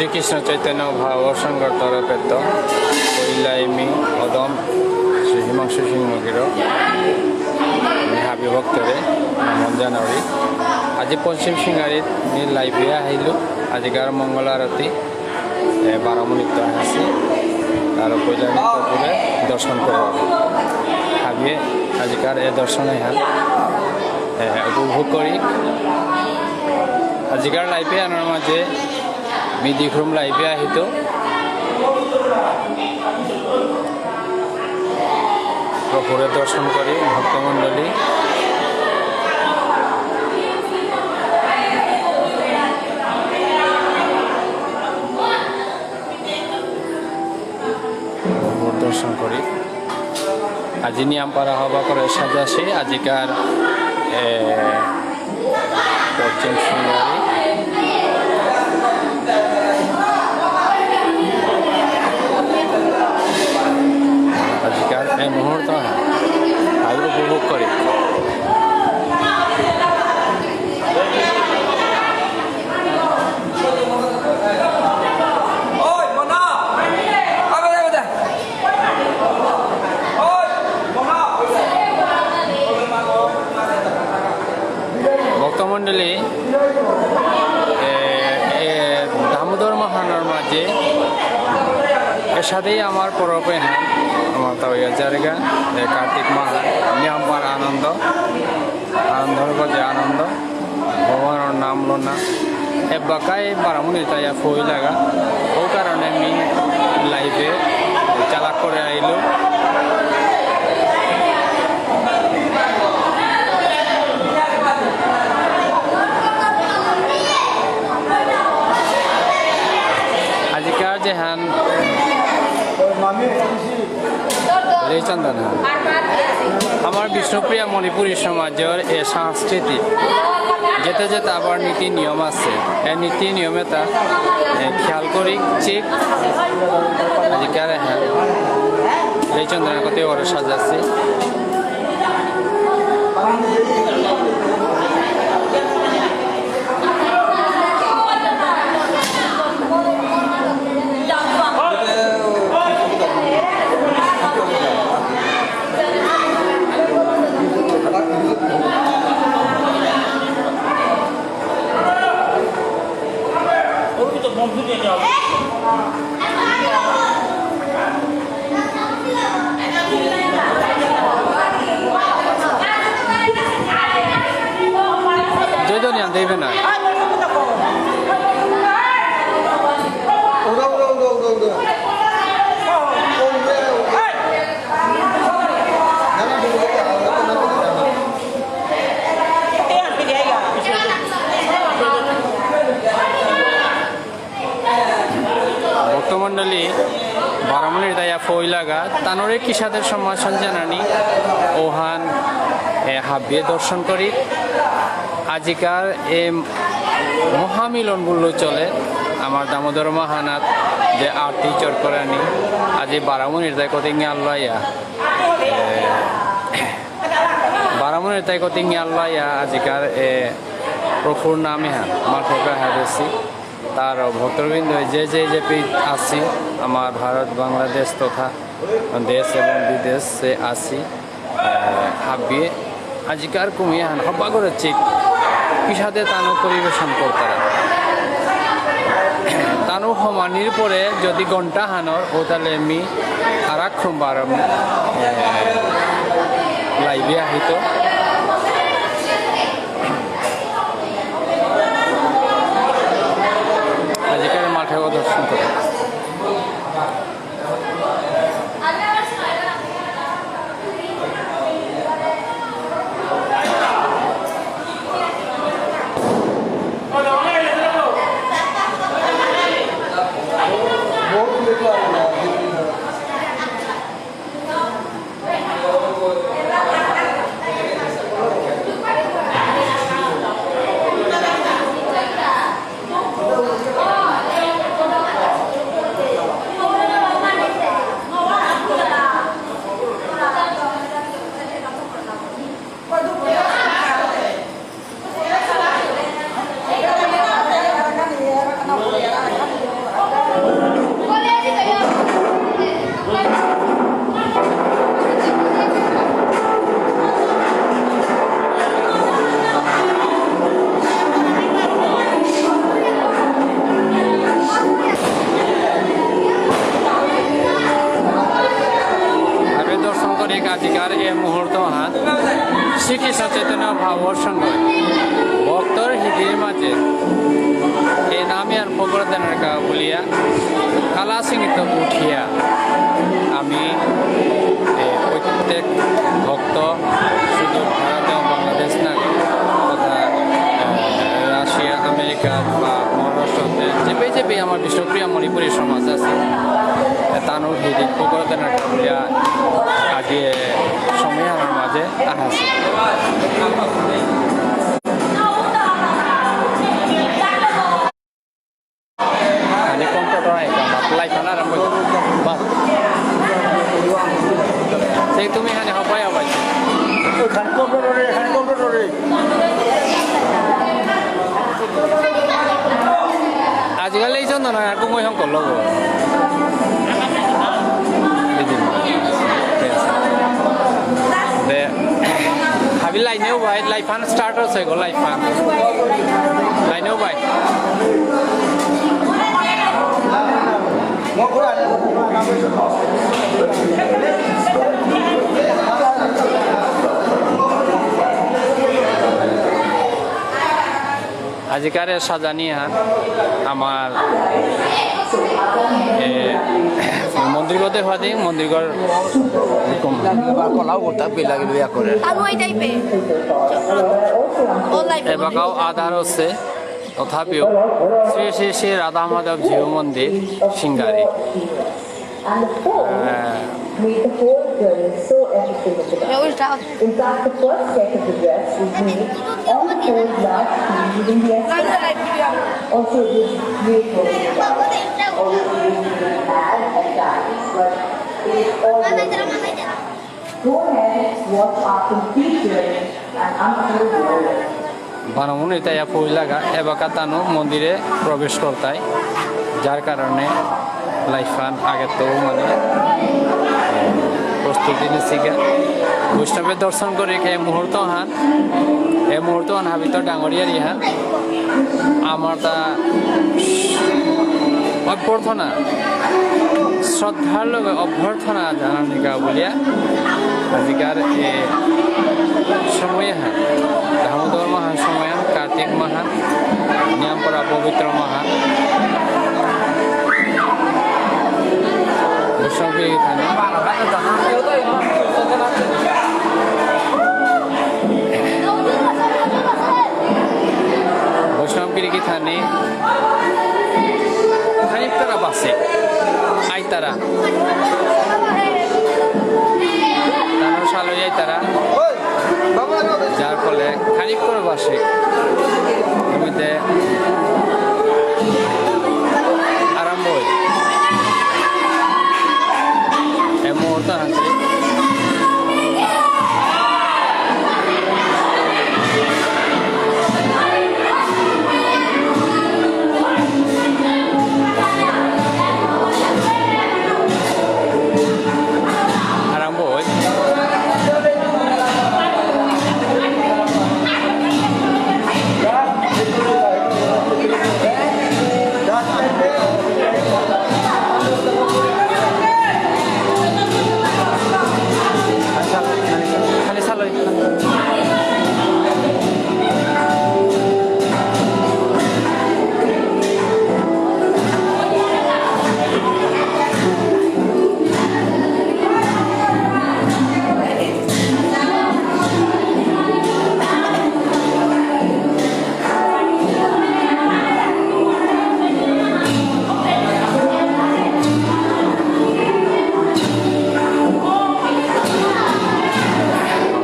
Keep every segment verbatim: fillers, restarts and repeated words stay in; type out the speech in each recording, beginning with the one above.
শ্রীকৃষ্ণ চৈতন্য ভাগবত সংঘর তরফেত্ত পইলা এমি অদম শ্রী হিমাংশু সিংহ গিরক, আমি হাবি ভক্তরে নমন জানাউরি। আজি পশ্চিম সিঙ্গারিত মি live এ আহিলু। আজিকার মঙ্গল আরতি, এ, বারো মিনিট তো আসি। তার পইলা মি ঠাকুরে দর্শন করব। হাবিয়ে আজিকার এ দর্শন এহান, এ, উপভোগ করি। আজিকার live এ আনার মাঝে মি দিখরুম live এ আহিত। প্রভুরে দর্শন করি ভক্তমণ্ডলী। প্রভুর দর্শন করি। আজি নিয়াম পারা হবা করে সাজাসি আজিকার, এ, পশ্চিম সিঙ্গারি। আজিকার এই মুহূর্ত, হ্যাঁ, আরো উপভোগ করি। ভক্তমণ্ডলী, এ, এ, দামোদর মাহানার মাঝে এসাদেই আমার পরব এহান, আমার তাওয়া জারগা, এ, কার্তিক মাহান, নিয়াম পারা আনন্দ, আনন্দর মাঝে আনন্দ। ভগবানর নাম লনা। এবাকাই বারামুনি তাইয়া ফই লাগা। ও কারণে মি live এ চালাক করে আইলু। আজিকার যেহান লেইচন্দন। আমার বিষ্ণুপ্রিয়া মণিপুরী সমাজর এ সংস্কৃতি যেতে যেতে আবার নীতি নিয়ম আছে। এ নীতি নিয়ম এটা, এ, খেয়াল করি, ঠিক। আজিকার, হ্যাঁ, লেইচন্দন কত বড় সাজাচ্ছে। জয় ধনিয়া দেবে না। ভক্তমণ্ডলী, বারামুনির দায়া ফইলাগা, তানুরে কিসাদের সম্ভাষণ জানানি, ওহান, এ, হাবিয়ে দর্শন করি। আজিকার এ মহামিলন বুললো চলে, আমার দামোদর মাহানাত যে আরতি চর করানি, আজি বারামুনির দায় কত জ্ঞান লয়া, এ, বারামুনির দায় কত জ্ঞান লয়া, আজিকার এ প্রভুর নামে হান, আমার প্রভু হারেসি। তার ভক্তবৃন্দ যে যে যেপি আসি, আমার ভারত, বাংলাদেশ তথা দেশ এবং বিদেশে আসি, আহ, হাবিয়ে আজিকার কুমিয়াহান হবা করে চিক পিসাদে তানু পরিবেশন করতারা। তানু হমানির পরে যদি ঘন্টা হানর ও তাহলে মি আরাক সোমবার আমি, আহ, live এ আহিত। আজিকার মাঠেও দর্শন করে। ভাবর সঙ্গে ভক্তর হৃদয়ের মাঝে এ নামে আর ফকর দেনার কা বলিয়া কালা সিংহিত উঠিয়া আমি এ, প্রত্যেক ভক্ত শুধু ভারত এবং বাংলাদেশ না তথা এ, রাশিয়া, আমেরিকা বা মহারাষ্ট্র যেপে যেপে আমার বিষ্ণুপ্রিয়া মণিপুরী সমাজ আছে এ, তানুর হৃদয় ফকর দেনার কা বলিয়া আজ এ সময় আমার মাঝে আহাসি। খানি কম কত হয়? লাইফ আনা আরম্ভ হইল। বাহ। সেই তুমি এখানে হবাই হবাই। খানি কম কত রে, খানি কম কত রে। আজিকালি এই জন্য নয়, আর কম হইসং করলো গো। এই দিন। দে। হাবি লাইনেও ভাই, লাইফ আন স্টার্ট হচ্ছে গো, লাইফ আন। লাইনেও ভাই। আজিকার এ সাজানি হান আমার এ, মন্দির গতে হওয়া দিন, মন্দির ঘর কম। কলাও গোটা বিলা গেল ইয়া করে। তানু এই টাইপে। ও লাইফ। এবাকাও আধার হচ্ছে, তথাপিও শ্রী শ্রী শ্রী রাধা মাধব জিউ মন্দির সিঙ্গারি। And the fourth হ্যাঁ। Made the whole journey so effortless. এ উল্টা। In fact, the first set of the dress was made on the fourth last scene within the escort. Also, this beautiful style. Also, this is an ad at times, but it is always go ahead, watch our complete journey and unfold your love. বারো মিনিট ইয়া পইলাগা এবাকা তানু মন্দিরে প্রবেশ করতাই, যার কারণে লাইফান আগে তো মানে প্রস্তুতি নিছিগা। বৈষ্ণবের দর্শন করে এই মুহূর্ত হান, এই মুহূর্ত হান হাবিত ডাঙরিয়ারি হান। আমার তা অভ্যর্থনা, শ্রদ্ধার লগে অভ্যর্থনা জানানিকা বুলিয়া আজিকার এ সময় হান, দামোদর মাহান সময় হান, কার্তিক মাহান, নিয়ামপরা পবিত্র মাহান, বৈষ্ণবী এখানে। বৈষ্ণব গিরি গিথানি খানিক তারা বাসে আইতারা, তারা সালই আইতারা, যার ফলে খানিক করে বাসে এমনিতে আরম্ভ হয়। এ মুহূর্তে আছে। আরম্ভ হয়।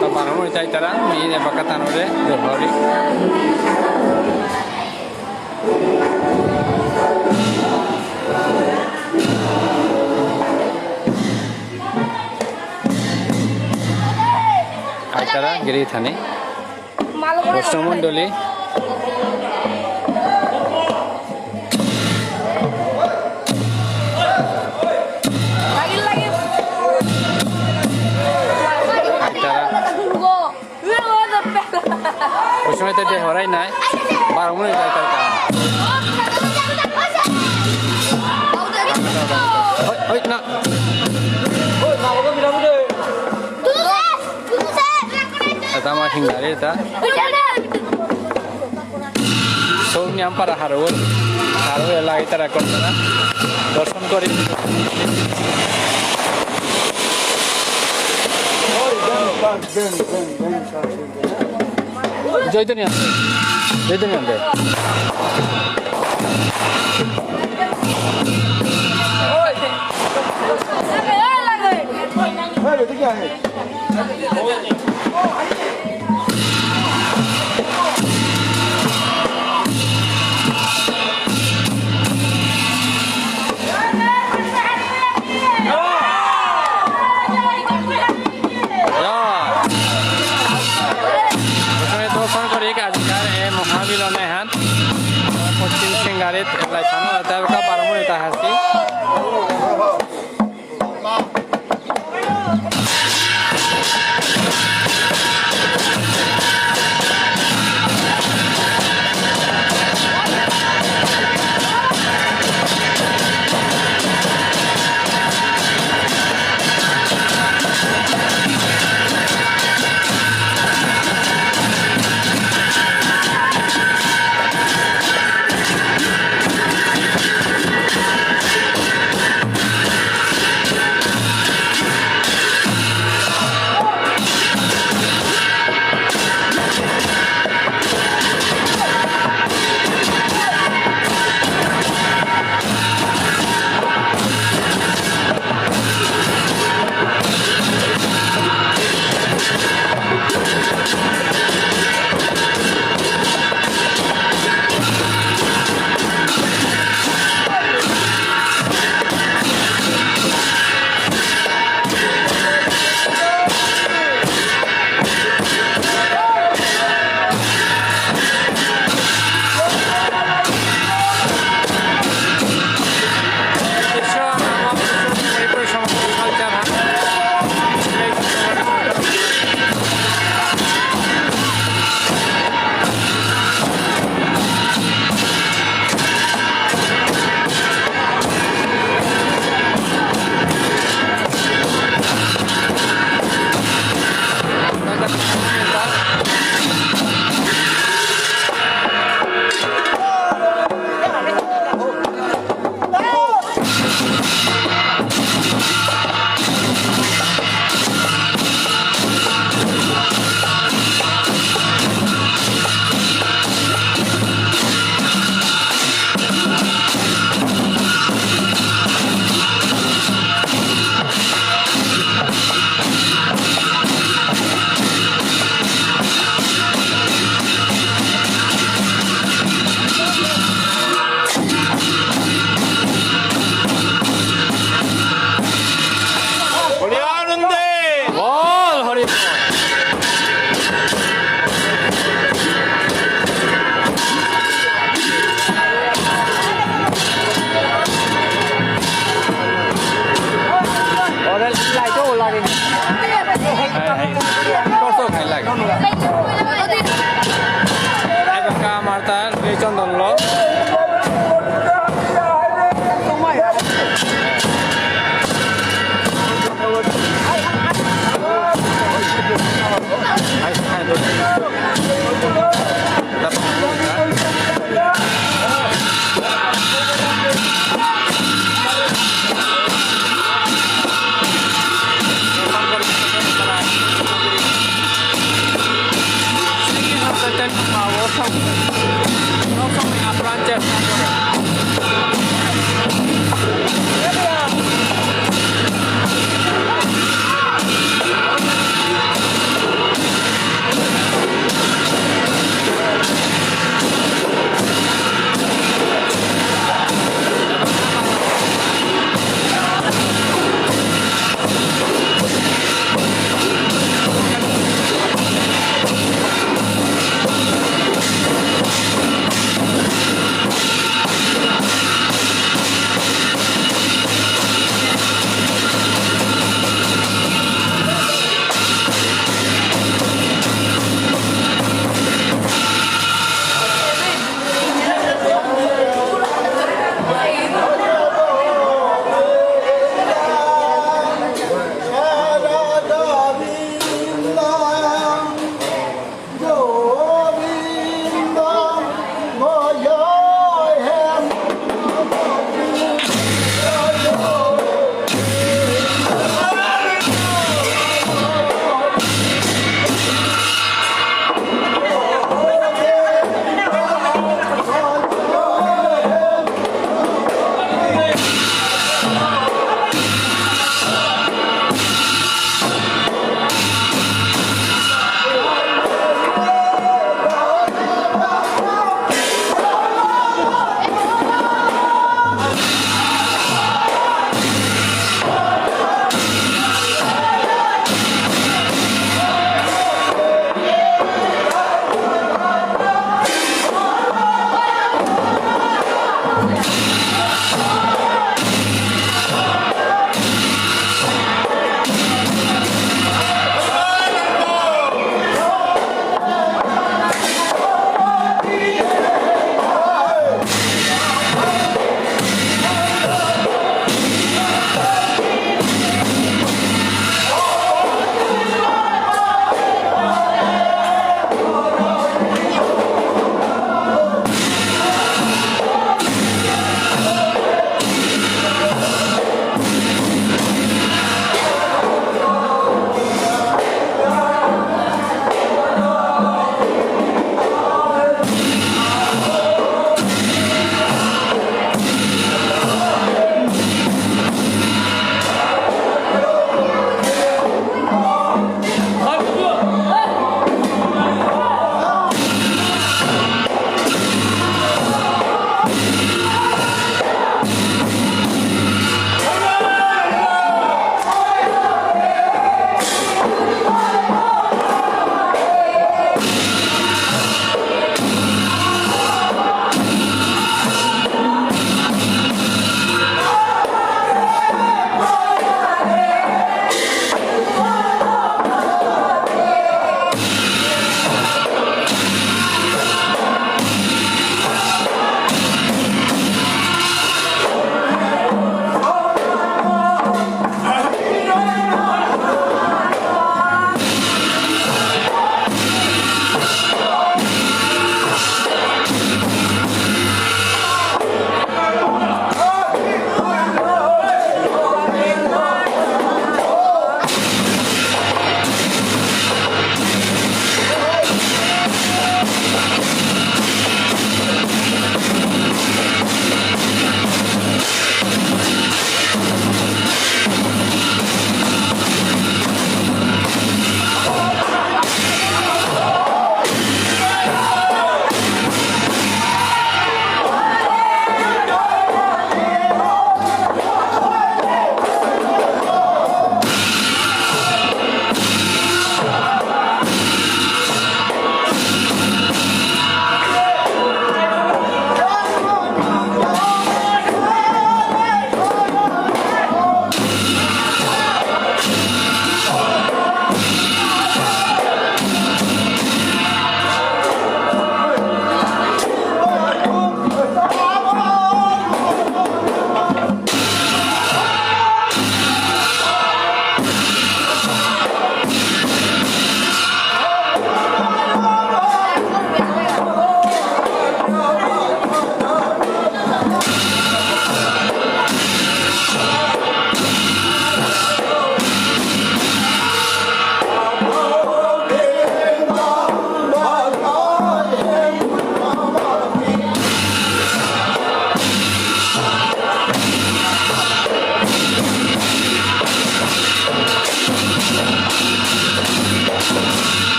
তো বারো মিনিট আইতারা, মি এবাকা তানুরে, হরি। আইতারা গিরি গিথানি। বৈষ্ণব মণ্ডলী। আইতারা। ওই সময় তো যে হরাই নাই, বারো মিনিট যাইতারা। ওই, ওই, না। তামা হিঙ্গারে তা। সৌ নিয়াম পারা হারৌ। হারৌ এলা ইতারা করতারা। দর্শন করি। জয়ধ্বনি আনতে। জয়ধ্বনি আনতে। প্রথমে দর্শন করি আজিকার এ মহামিলন এহান পশ্চিম সিঙ্গারিত লাইসানো তারকা বারমুনি তাহাসি। বল হরি বল। ওরে লাইটও লাগে। হ্যাঁ, হ্যাঁ। কত খাই লাগে? এবাকা আমার তার এই চন্দন লো।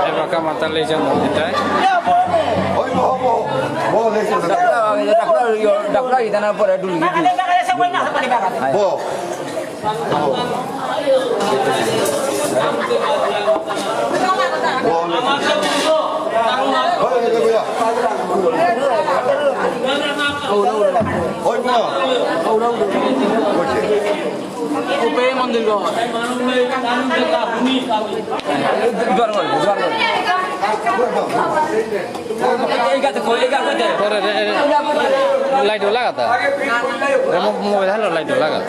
এবাকা মাতালে যেন দিতাই। ডাকলা, ডাকলা, ইতানা পরে ডুলি গিয়ে। উপে মন্দির ঘর। দুয়ার ঘর, দুয়ার ঘর। এই গাছে কই, এই গাছে কই। পরে রে, রে, লাইট লাগাতা। রে, মো-, মোবাইল হালো লাইট লাগা।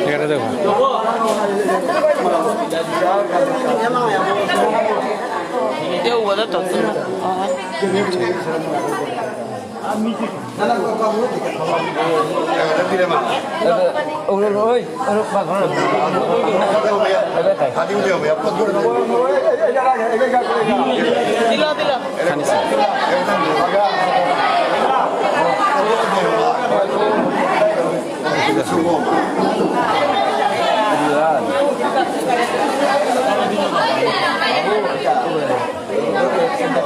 এগারো দেখো।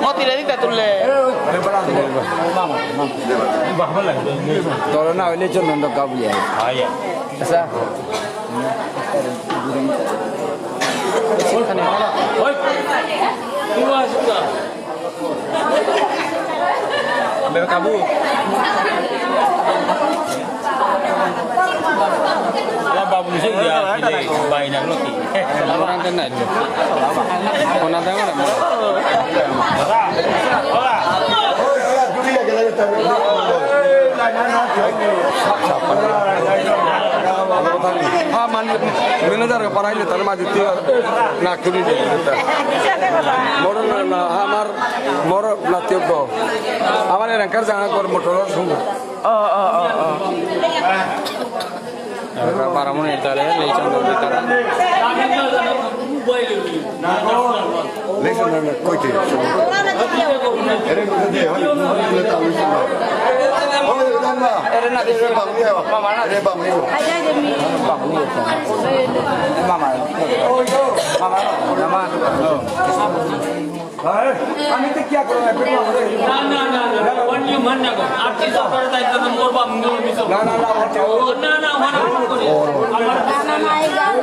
মতিরে দিতা তুললে। তোর না হইলে চন্দন তো কাবুলিয়া। আচ্ছা। ওই। তুই আসুন না। Bebe kabu. Ala babu ni sing dia, ini bayi nak lagi. Orang tenang je. Orang tenang orang. Ha, man, manager para ile tar maji tiyo na kuni de. Motor na, na, আমার মোর লাতিও তো। আমার এলাকার জানা কর মোটর শুনবো। ও, ও, ও, ও। এবার বারামুন এতারে, লেইচন দল এতারে। লেইচন দল কইতে। এরে কইতে দে, হয়, এরে না দে। মামা না। এরে বামনি। বামনি। মামা। মামা। মামা। আমি তো কি করব? না, না, না, না, না। Only one না গো। আর কি সরকার তাই তো মোর বাপ মোর মিছো। না, না, না, না, না, one না। না, না, না, এই গান।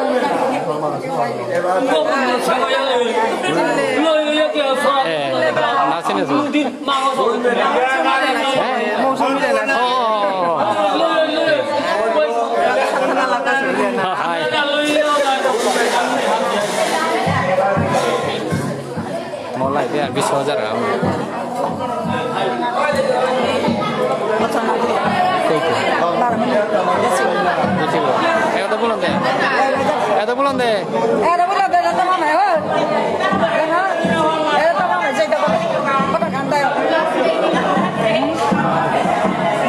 এ, নাচে নাচে। হ্যাঁ? ও, ও, ও, ও। হ্যাঁ, হ্যাঁ। মোলা এটা আর বিশ হাজার গ্রাম। কই কই? বুঝি গো। এত বুলন্দে। এত বুলন্দে। এত বুলন্দে, এত মামা, হো। এত মামা, যেটা বলে। কত খান দেয়?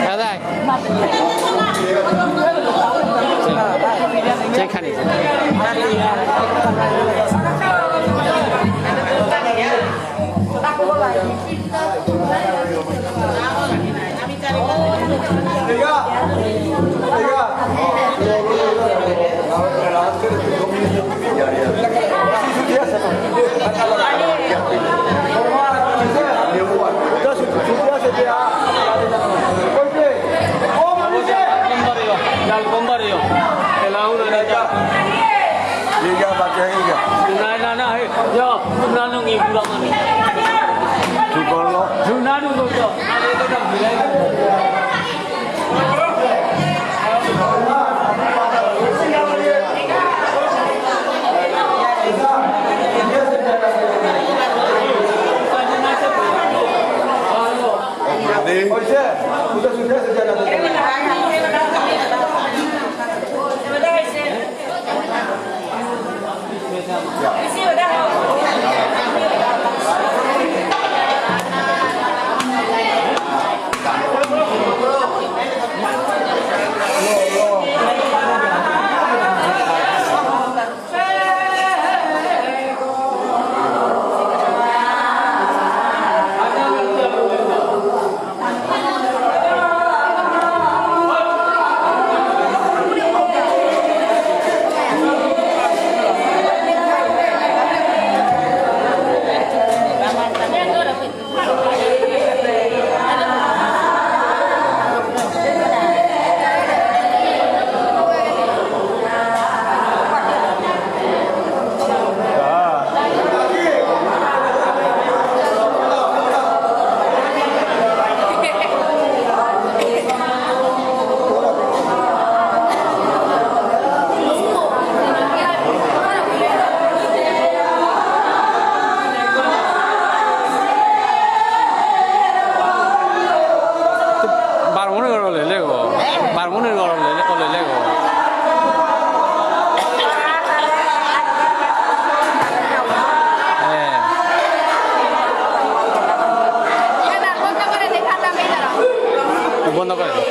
দাদা। যেখানে। বারমুনের ঘর লেলেগো। বারমুনের ঘর লেলে, লেলেগো। হ্যাঁ। বন্ধ করে দে।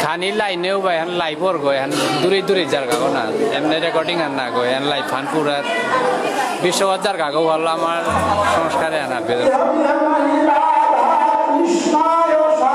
খানি লাইনেও বা এহান লাইবর গো, এহান দূরে দূরে জায়গা গো না, এমনি recording আর না গো, এহান live হান পুরা বিশ্ববাদ জায়গা গো, হলো আমার সংস্কারে আনা বেদনা।